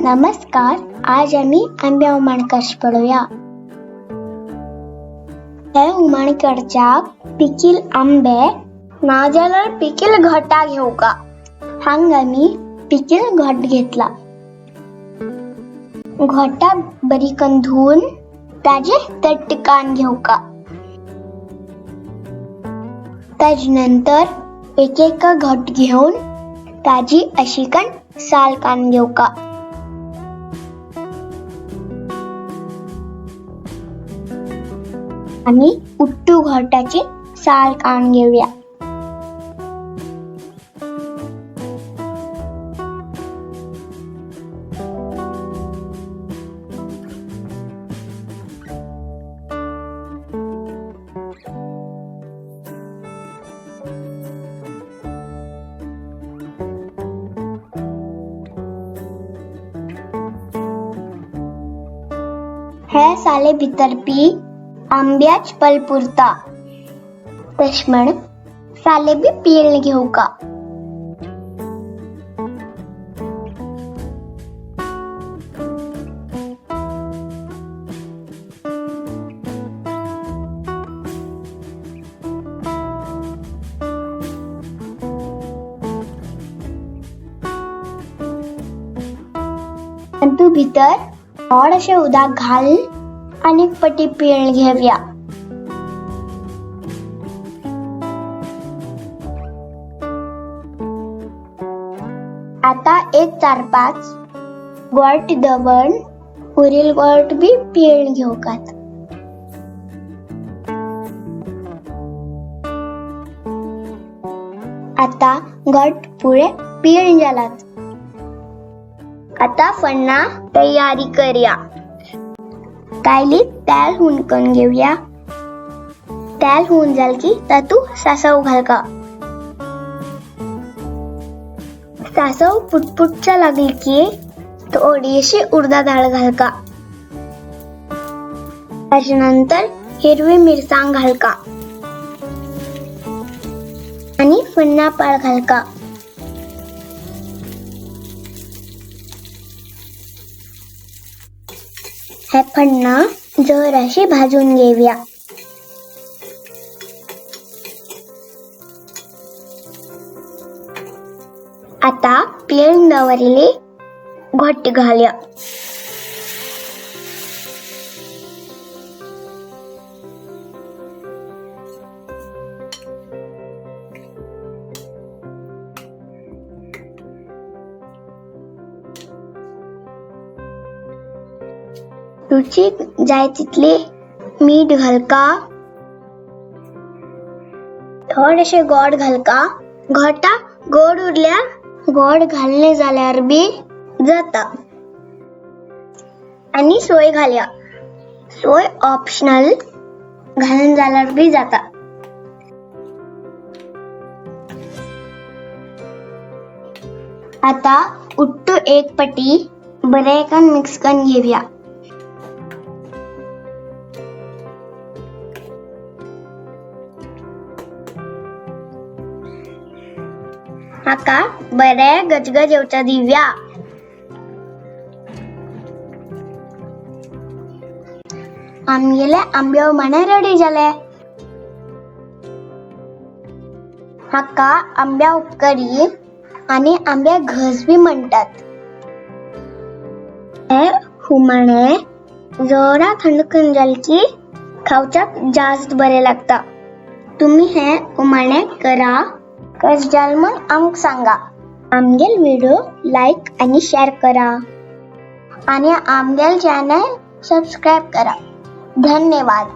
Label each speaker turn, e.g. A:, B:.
A: नमस्कार, आज आमी आंब्या हुमण कशें पळोवया। हे हुमण करच्याक पिकील आंबे नाजाल्यार पिकील घोटां घेवका। हांगा आमी पिकील घोट घेतला। घोटां बरी करून धुवन ताजे तट्टकान घेवका। ताजे नंतर एक एक घोट घेवन ताजी अशी कन साल कान घेवका। आमी उट्टू घोटाची साल कान घेवया। हे साले भितर पी आंब्याच पल्प उरता, तशें म्हण साले बी पिळून घेवका। आनी तूं भितर थोडेशें उदक घाल आनी एक पटी पिळून घेवया। आता एक 4-5 गोट दवण उरील गोट बी पिळून घेवकात। आता गोट पुरे पिळून जालात। आता फण्णा तयारी करया। कायली तेल हुनकन घेवया। तेल हुन जाल की तातू सासव घालका। सासव पुटपुटच्या लागली की थोडीशी उडदा डाळ घालका। त्याच्यानंतर हिरवी मिरसांग घालका आणि फण्णा पाळ घालका। हे फण्णा जराशी भाजून घेऊया। आता पिळून दवरिल्ली घोट घालया। रुचीक जाय तितली मीठ घालका, थोडेशे गोड घालका। घोटा गोड उरल्यार गोड घालले जाल्यार बी जाता। आनी सोय घालया। सोय ऑप्शनल, घालून जाल्यार बी जाता। आता उट्टू एक पटी बरें करून मिक्स करून घेवया। हाका बरें गजगज येवच्या दिवया। आमगेले आंबे हुमण रेडी जाले। हाका आंब्या उपकरी आनी आंब्या घस बी म्हणटात। हे हुमणे जरा थंड करून जाले की खावच्याक जास्त बरें लागता। तुमी हे हुमणे करा, कशें जालें म्हूण आमकां सांगा। आमगेल व्हिडिओ लायक आनी शेअर करा आनी आमगेल चॅनल सबस्क्रायब करा। धन्यवाद।